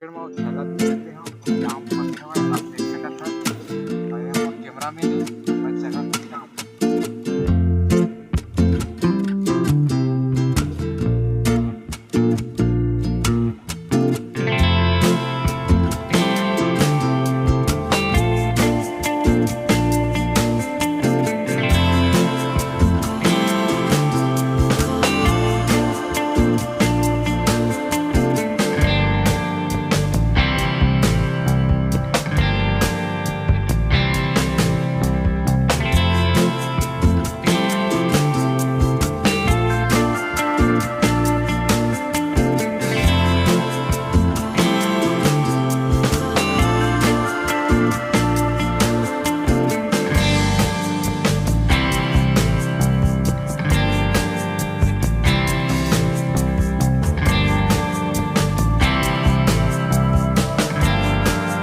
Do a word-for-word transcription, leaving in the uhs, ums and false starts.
फिर मैं वो थैला भी लेते हैं, हम जाम फंसे हुए हैं, अब